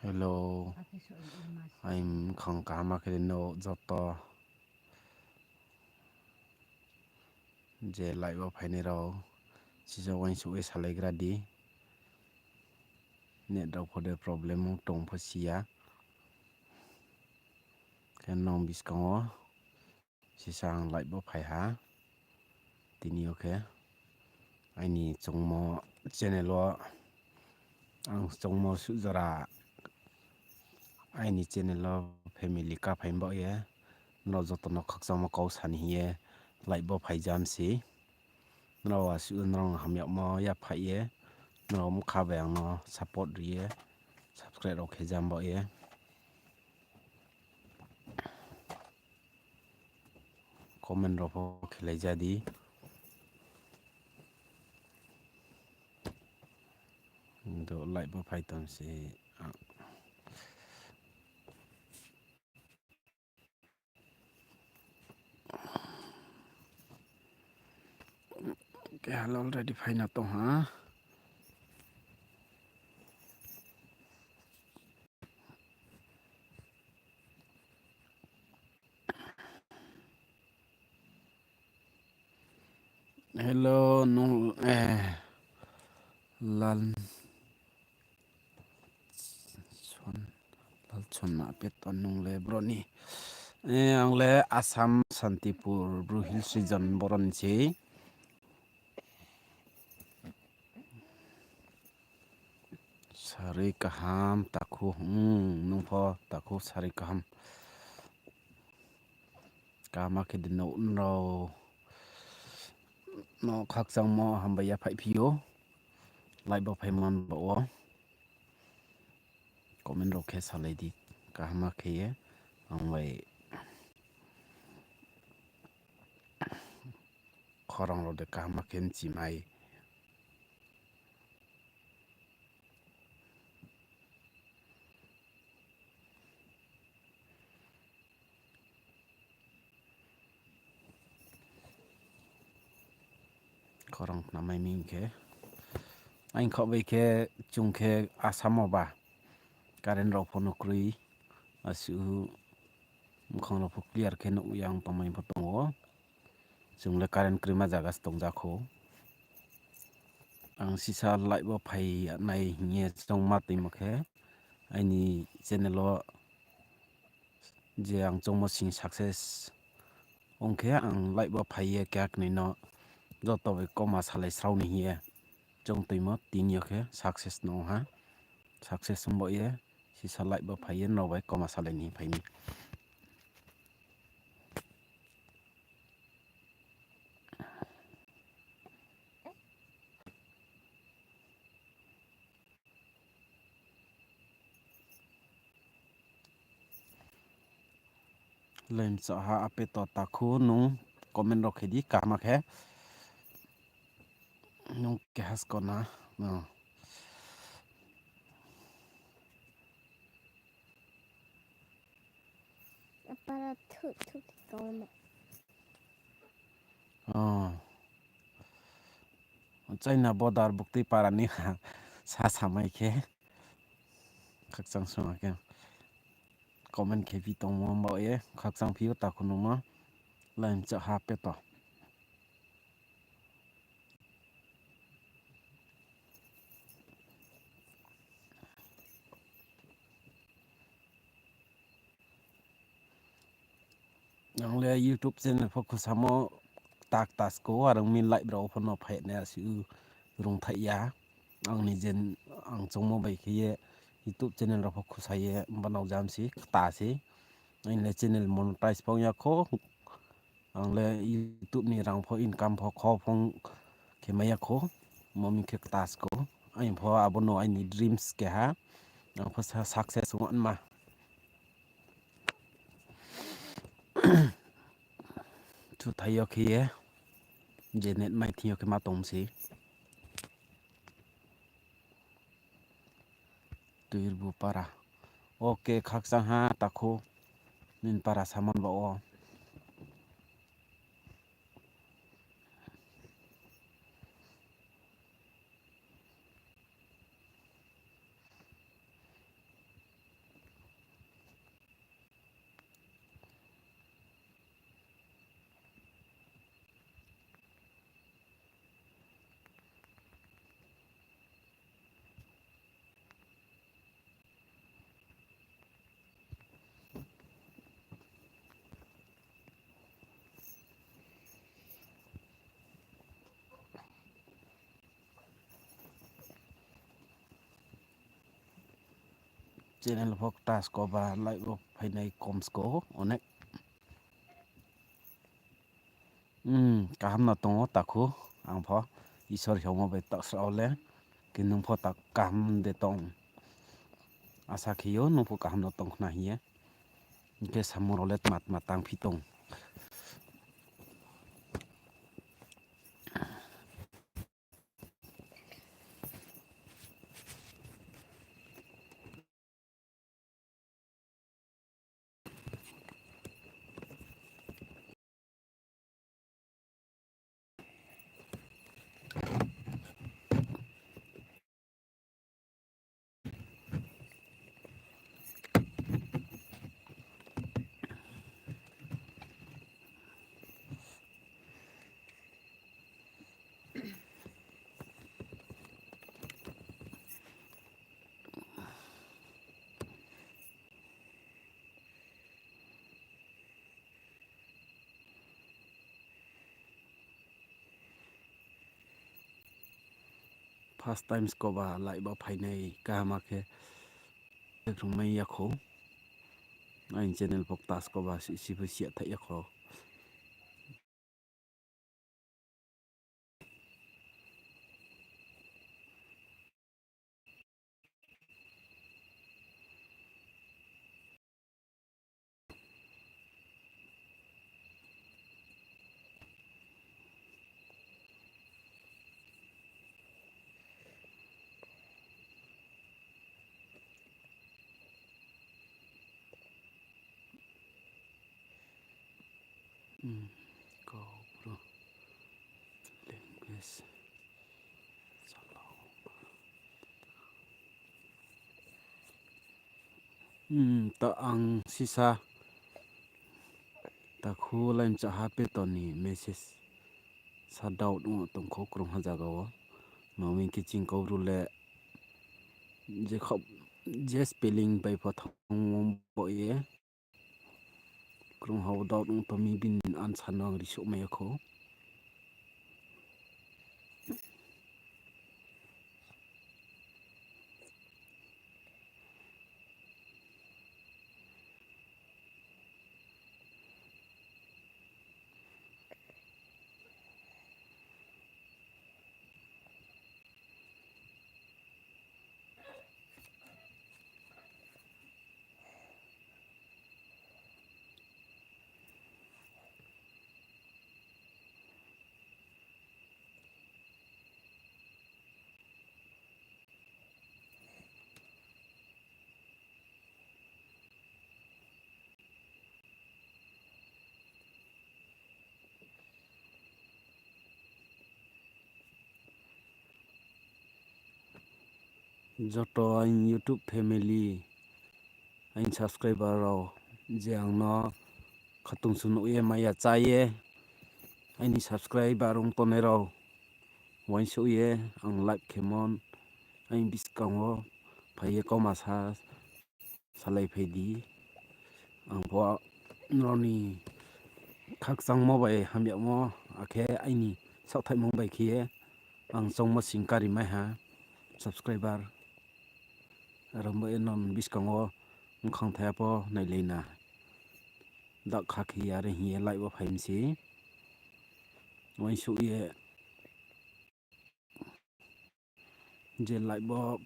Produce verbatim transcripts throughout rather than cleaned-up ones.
Hello. Ai mkhang kaham khe no joto. Je live wo phainai rao, sisa uaingsouh ye salaigra di. Net rao pho de problem ong tong pho si ya. Khe nung buskang wo sisa ang live wo phai ha. Tini yo khe aini chongmo channel wo ang chongmo suh jora aini channel wo family kaphai baoh ye nrao joto no khakchangmo kau sa ni hing ye live wo phai jam se. Nrao asuh nrao hamyagmo yaphaih ye, nrao bkha bai ang no support ri ye, subscribe rao khe jam baoh ye. Comment rao pho khelai ja di. Do live wo phai tong se. Kehal already phaina tong ha. Hello, nung, eh, Lal Son, Lal Son ma peto nung le bro ni. Eh, ang le Assam Santipur Bru Hills region boro ni se. Sari kaham takhu, hmm, nung pho takhu sari kaham. Kaham khe di no nrao no khakchangmo hambai yaphaih phi ou. Live wo phai man baoh wo comment rao khe salai di. Kaham khe ye ang bai khorang rao de kaham khe mchi mai. Khorang khnamai mi hing khe. Aini khaoh bai khe chung khe Assam wo ba current rao pho no kroi. Asuh mkhang rao pho clear khe nuh ya ong tongmai pho tong ou. Chung le current kroima zaga se tongja khou. Ang sisa live wo phai nai hing ye choungma toimo khe, aini channel wo je ang choungmo sing success ong khe, ang live wo phai ye keha knoi no joto bai kauma salai srao ni hing ye choung toimo, tini yo khe success no ong ha. Success ong baoh ye sisa live wo phai ye nrao bai kauma salai ni phai mi. Lemcha ha apeto takhu nung comment rao khe di kaham khe. Nung keha skona, no. Para thu thu khe kau ma. Oh. China border buktui para ni ha, sa samai khe. Khakchang sung khe. Comment khe phi tongmo baoh ye, khakchang phi ou takhu nung no. Lemcha ha peto. Ang le YouTube channel pho khusamo kta kta sko, are ong mi live rao pho no phai nai asuh rungthaih ya. Ang ni je ang choungmo bai khe ye YouTube channel rao pho khusa ye banao jam se kta se. Ang le channel monetize pho ong ya khou. Ang le YouTube ni rang pho income pho kho pho khe mai ya khou. Mo mi khe kta sko. Ang pho abo no aini dreams keha. Ang pho sa-, success ong ma. Chuthai yo khe ye, je net mai thing yo khe ma tong se. Tuirbu para. Ok, khakchang ha takhu. Nini para samon ba wo. channel pho kta sko ba, like bo phainai kom sko, onek. Hmm, kaham no tong ou takhu, ang pho Isor hingmo bai taohsra wo le, khe nung pho ta kaham de tong. Asa khe ou nung pho kaham no tong khna hing ye. Hing khe samung rao le tma tma tangphi tong. First time skoba like bo phainai kaham khe rungmai ya khou. Aini channel pho kta skoba si, si pho si ya thai ya khou. Hmm, Kaubru language. Hmm, ta ang sisa takhu laimchaha peto ni message sa doubt ong tong khou krungha zaga wo. Mami khe ching Kaubru le je khop, je spelling bai pho thang bo ye. Krungha wo doubt ong tong mi, bini answer no ang risouhmai ya khou. Joto aini YouTube family, aini subscriber rao, je ang no khatung sunuh ye maya chá ye, aini subscriber ong tongnai rao, uaingsouh ye ang like khemo, aini buskang wo phai ye kauma sa, salaiphai di. Ang pho nrao ni khakchangmo bai hamyagmo, akhe aini saohthaihmo bai khe ye ang choungmo sing kari mai ha, subscriber. Aro bo ye nrao ni buskang wo mkhang thaiha pho nailai na. Dak kha khe ya re hing ye like bo phai mi se. Uaingsouh ye je like bo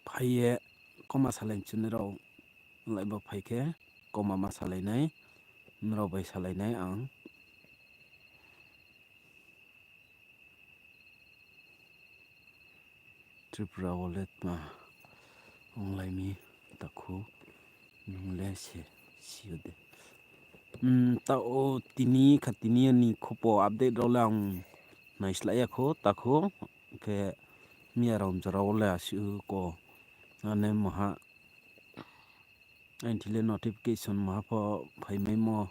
phai ye kauma salai chunai rao, like bo phai khe kauma ma salai nai, nrao bai salai nai ang. Tripura wo le tma onglai mi takhu, nung le se si yo de. Hmm, taoh wo tini kha tini ni khupo update rao le ang naislai ya khou takhu, khe miya rao jora wo le asuh ko ane maha aini thing le notification maha pho phaimaimo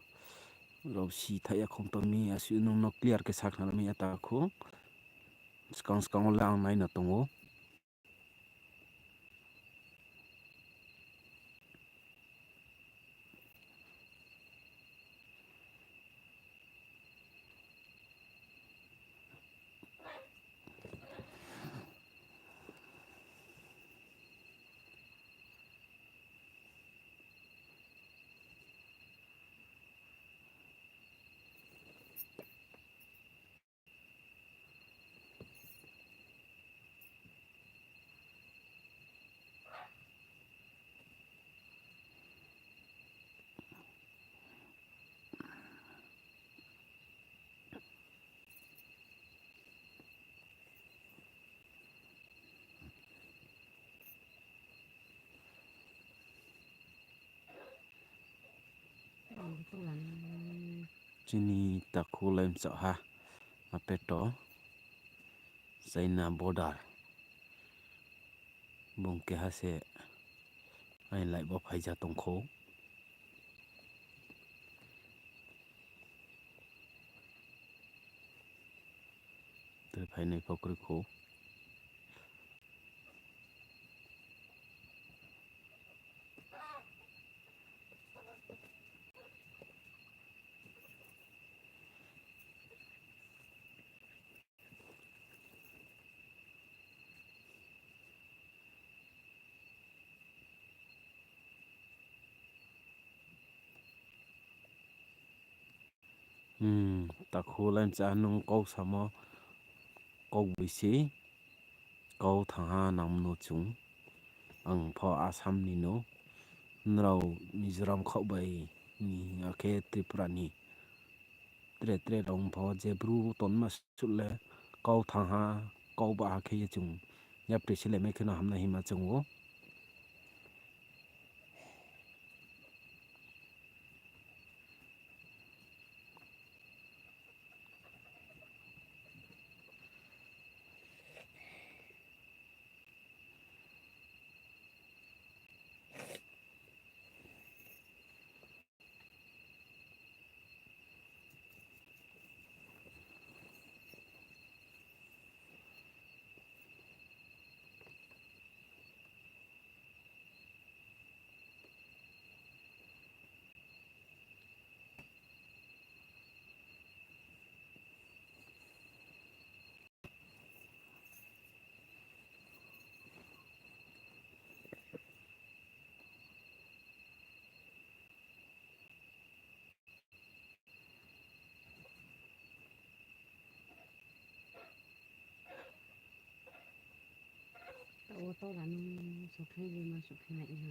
rao si thaih ya khong tong mi, asuh nung no clear khe sakhna mai ya takhu. Skang skang wo le ang nai no tong ou. Chini takhu laimsa ha, apeto China border. Bung keha se aini live wo phaija tongkhou. Tei phainai pho kroi khou. Hmm, takhu laimsa nung kau samo kau bisi, kau thangha nang no chung. Ang pho Assam ni no, nrao Mizoram khaoh bai ni, akhe Tripura ni. Tre tre rao pho je bru tonma suh le, kau thangha, kau baha khe ye chung yapri silaimai khe no hamnai hima chung ou. Taoh wo taoh la nung sokhlai le ma sokhlai nai ha.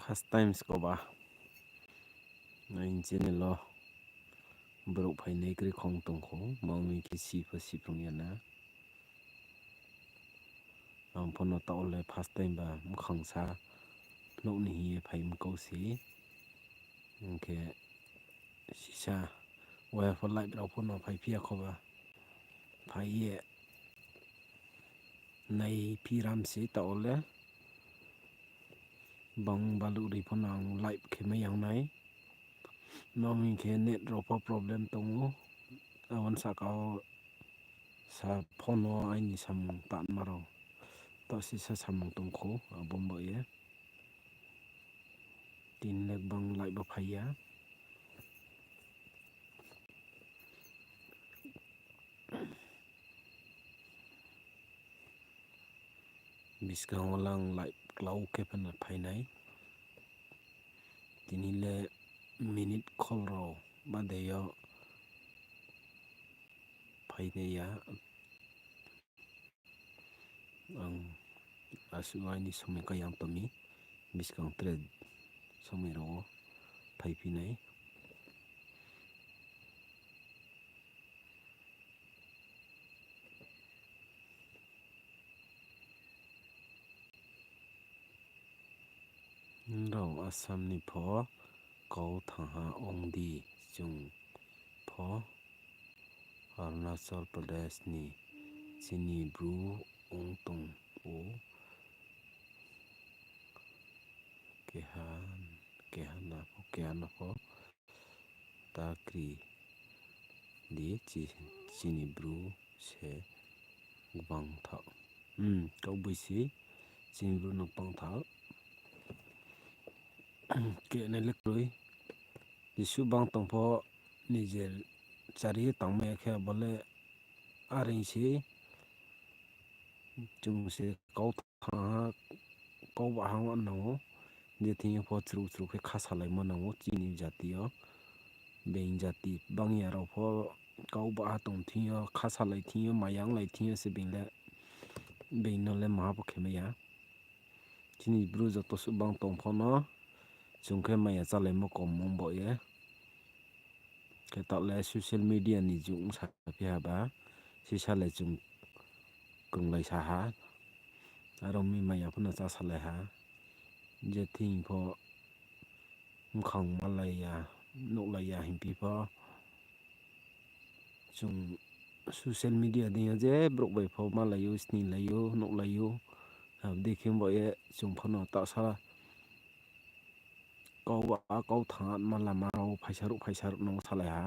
First time skoba. Aini channel wo brouh phainai kroi khong tongkhou, mangni khe si pho si phrung ya na. Ang pho no taoh le first time ba mkhang sa phnuh ni hing ye phai mkau se. Hing khe sisa waiha pho live rao pho no phaiphi ya khoba. Phai ye naiphi ram se taoh le. Bang baluh ri pho no ang live khe mai yang nai. Mangni khe net rao pho problem tong ou. Aboni saka wo sa phone wo aini samung tanma rao. Taoh sisa samung tongkhou, abo bo ye. Tini le gbang live bo phai ya. Buskang wo lang live klau khe phano phainai. Tini le minute khol rao bade yo phainai ya. Ang asuh aini somoi kha yang tong mi, buskang tre somoi rao wo phaiphi nai. Nrao Assam ni pho kau thangha ong di, chung pho Arunachal Pradesh ni chini bru ong tong ou. Keha, keha na pho, keha na pho ta kri di, chi-, chini bru se gbang tha. Hmm, kauboi se chini bru no pang tha. Khe nai le kroi. Jesuh bang tong pho nije chari ye tangmai ya khe abo le areing se chung se kau tha ha, kau ba ha nang ou, je thing yo pho chru chru khe khasalaimo nang ou chini jati yo. Being jati bang ya rao pho kau ba ha tong thing yo, khasalai thing yo, maya onglai thing yo se being le, being no le maha pho khe mai ya. Chini bru joto suh bang tong pho no, chung khe maya chálaimo kom ong baoh ye. Khe taoh le social media ni jug ong saphi ha ba, sisa le chung krunglai sa ha. Aro mi maya pho no chásalai ha. Je thing pho bkhang malai ya, nuhlai ya hingphi pho, chung social media deing yo je brouh bai pho malai ou, snilai ou, nuhlai ou. Abo dei khe baoh ye chung pho no taohsa kau ba kau thanngma lama rao phaisa ruh phaisa ruh no salai ha.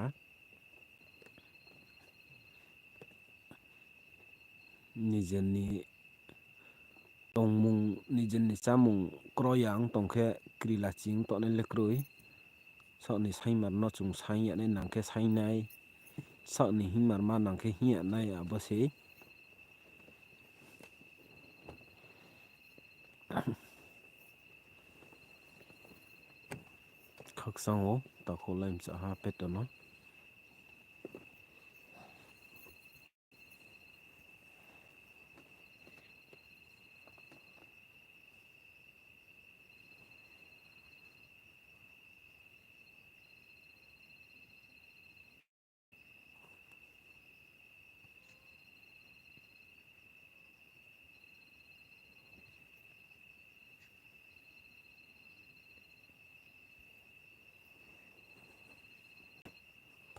Nijer ni tongmung, nijer ni chámung kroi ya ong tong khe kri la ching tongnai le kroi. Saoh ni saingmar no chung saing ya nai nang khe saing nai. Saoh ni hingmar ma nang khe hing ya nai abo se. Khakchang ou, takhu laimchaha peto no.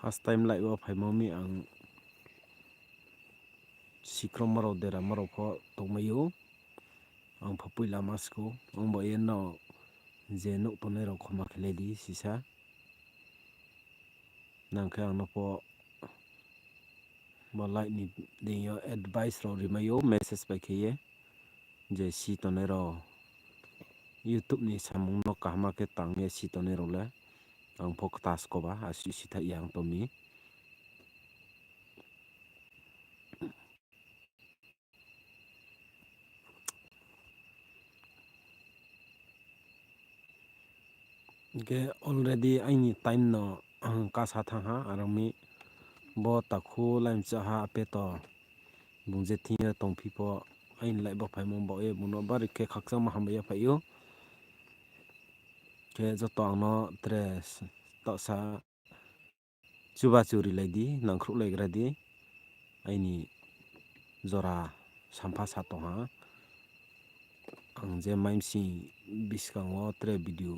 First time live wo phaimo mi ang sikromo rao deramo rao pho tongmai ou. Ang pho poila ma skou, ang bo ye no je nouh tongnai rao khoma khelai di sisa. Nang khe ang no pho bo live ni deing yo advice rao rimai ou message bai khe ye. Je si tongnai rao YouTube ni samung no kaham khe tang ye si tongnai rao le ang pho kta skoba, asuh sithaih ya ang tong mi. Hing khe already aini time no kasa thanng ha, aro mi bo takhu laimchaha apeto bung je thing yo tongphi pho aini live wo phaimo baoh ye bung no bari khe khakchangma hambai ya phai ou. Khe joto ang no tre taohsa chuba chu rilai di, nangkhruhlaigra di, aini jora sampha sa tong ha. Ang je mai bsing buskang wo tre video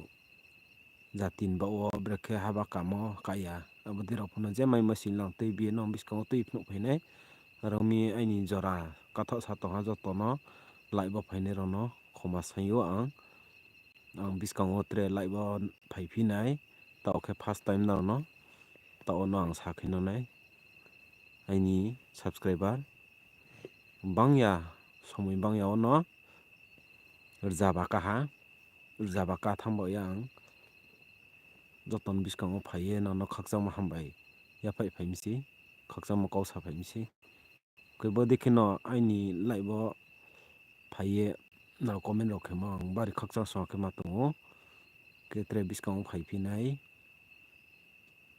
jati ni baoh wo brekhe haba kamo kaya, abo dei rao pho no je mai bsing lang tuibi ye nung buskang wo tui phnuh phai nai. Aro mi aini jora kathaoh sa tong ha, joto no live wo phainai rao no khoma saing ou ang. Ang buskang wo tre live wo phaiphi nai, taoh khe first time nrao no, taoh wo no ang sa khe no nai. Aini subscriber bang ya, somoi bang ya wo no rzaba kaha, rzaba ka thanng baoh ye ang joto ni buskang wo phai ye nang no khakchangma hambai yaphaih phai mi se, khakchangma kau saphai mi se. Khe bo dei khe no aini live wo phai ye nrao comment rao khemo ang bari khakchang song khe ma tong ou. Khe tre buskang wo phaiphi nai.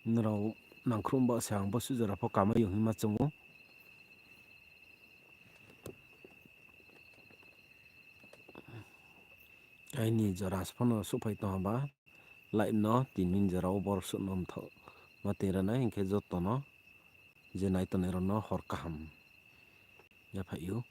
Nrao nangkhruh ba se ang bo suh jora pho kamai yo hingma choung ou. Aini jora se pho no souhphai tong ha ba, live no tini jora wo bor suh no mthaoh ma tei ra nai, hing khe joto no je nai tongnai rao no hor kaham yaphaih ou.